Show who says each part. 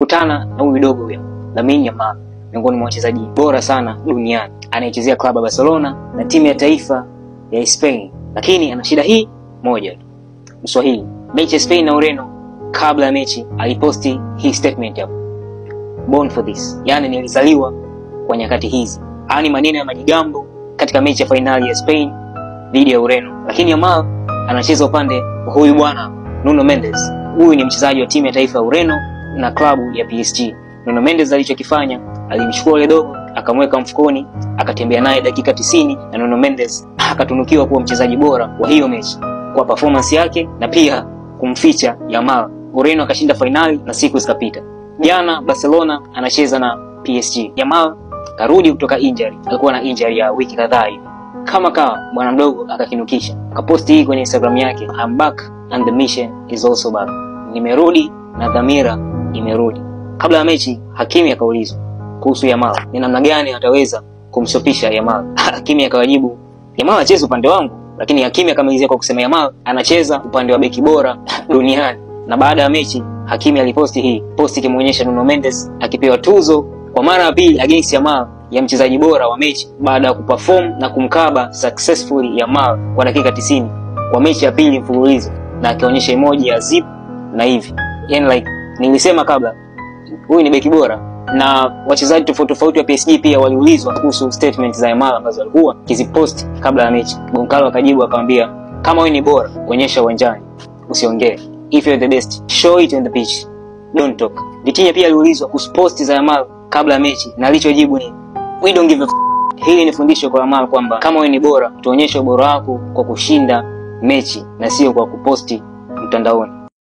Speaker 1: Tumekutana na huyu dogo huyo Lamine Yamal, miongoni mwa wachezaji bora sana duniani, anayechezea klabu ya Barcelona na timu ya taifa ya Spain, lakini ana shida hii moja tu, Mswahili. Mechi ya Spain na Ureno, kabla ya mechi aliposti hii statement hapo, born for this, yani nilizaliwa kwa nyakati hizi. Haya ni maneno ya majigambo katika mechi ya fainali ya Spain dhidi ya Ureno, lakini Yamal anacheza upande wa huyu bwana Nuno Mendes. Huyu ni mchezaji wa timu ya taifa ya Ureno na klabu ya PSG. Nuno Mendes alichokifanya, alimchukua yule dogo akamweka mfukoni, akatembea naye dakika 90 na Nuno Mendes akatunukiwa kuwa mchezaji bora wa hiyo mechi kwa performance yake na pia kumficha Yamal. Ureno akashinda fainali na siku zikapita. Jana Barcelona anacheza na PSG. Yamal karudi kutoka injury, alikuwa na injury ya wiki kadhaa hivi. Kama kawa bwana mdogo akakinukisha, akaposti hii kwenye Instagram yake, I'm back and the mission is also back, nimerudi na dhamira imerudi. Kabla ya mechi Hakimi akaulizwa kuhusu Yamal, ni namna gani ataweza kumstopisha Yamal. Hakimi akawajibu, Yamal anacheza upande wangu, lakini Hakimi akamalizia kwa kusema Yamal anacheza upande wa beki bora duniani. Na baada ya mechi Hakimi aliposti hii posti ikimuonyesha Nuno Mendes akipewa tuzo kwa mara ya pili against Yamal ya mchezaji bora wa mechi baada ya kuperform na kumkaba successfully Yamal kwa dakika 90 kwa mechi ya pili mfululizo, na akionyesha emoji ya zip na hivi. Yani like nilisema kabla, huyu ni beki bora. Na wachezaji tofauti tofauti wa PSG pia waliulizwa kuhusu statement za Yamal ambazo alikuwa akizipost kabla ya mechi. Goncalo akajibu akamwambia, kama wewe ni bora onyesha uwanjani, usiongee. If you're the best, show it on the pitch, don't talk. Vitinha pia aliulizwa kuhusu posti za Yamal kabla ya mechi na alichojibu ni we don't give a f. Hili ni fundisho kwa Yamal kwamba kama wewe ni bora, tuonyeshe ubora wako kwa kushinda mechi na sio kwa kuposti mtandaoni.